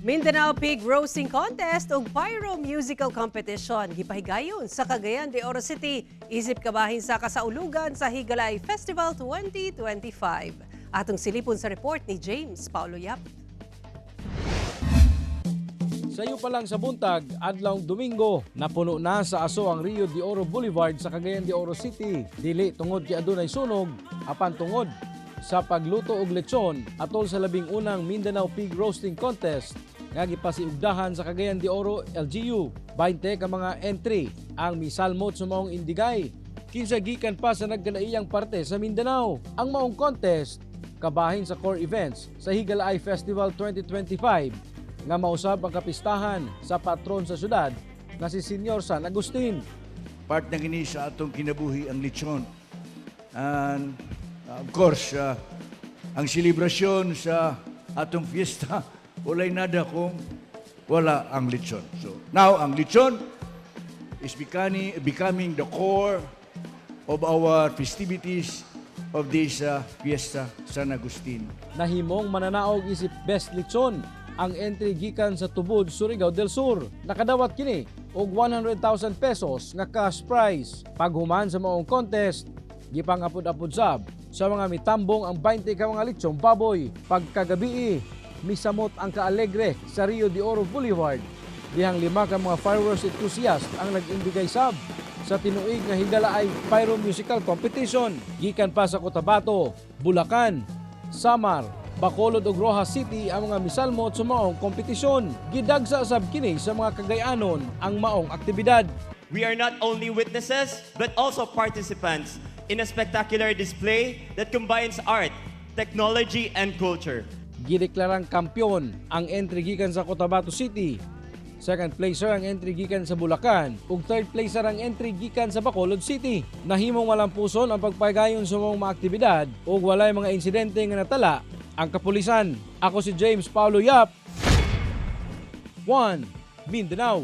Mindanao Pig Roasting Contest ug Pyro Musical Competition gipahigayon sa Cagayan de Oro City isip kabahin sa kasaulugan sa Higalaay Festival 2025. Atong silipon sa report ni James Paulo Yap. Sayo pa lang sa buntag, adlawng Domingo, napuno na sa aso ang Rio de Oro Boulevard sa Cagayan de Oro City. Dili tungod kay adunay sunog, apan tungod sa pagluto og lechon atol sa 11ng Mindanao Pig Roasting Contest nga gipasiugdahan sa Cagayan de Oro LGU. 20 ka mga entry ang misalmot sa maong indigay. Kinsa gikan pa sa nagkalaiyang parte sa Mindanao. Ang maong contest kabahin sa core events sa Higalaay Festival 2025 nga mausab ang kapistahan sa patron sa syudad nga si Senyor San Agustin. Part na kini sa atong kinabuhi ang lechon. And of course, ang selebrasyon sa atong fiesta, walay nada kung wala ang lechon. So now, ang lechon is becoming the core of our festivities of this fiesta San Agustin. Nahimong mananaog isip Best Lechon ang entry gikan sa Tubod, Surigao del Sur. Nakadawat kini og 100,000 pesos nga cash prize. Paghuman sa maong contest, gipangapod-apod sab sa mga mitambong ang 20 ka mga lechong baboy. Pagkagabii, misamot ang kaalegre sa Rio de Oro Boulevard. Dihang lima ka mga fireworks enthusiast ang nag-indigay sab sa tinuig nga Higalaay Pyro Musical Competition. Gikan pa sa Cotabato, Bulacan, Samar, Bacolod ug Roxas City ang mga misalmot sa maong kompetisyon. Gidagsa sab kini sa mga Kagayanon ang maong aktibidad. We are not only witnesses, but also participants in a spectacular display that combines art, technology, and culture. Gideklarang kampyon ang entry gikan sa Cotabato City. Second placer ang entry gikan sa Bulacan ug third placer ang entry gikan sa Bacolod City. Nahimong malampuson ang pagpagayon sa mga aktibidad ug walay mga insidente nga natala ang kapulisan. Ako si James Paulo Yap. 1 Mindanao.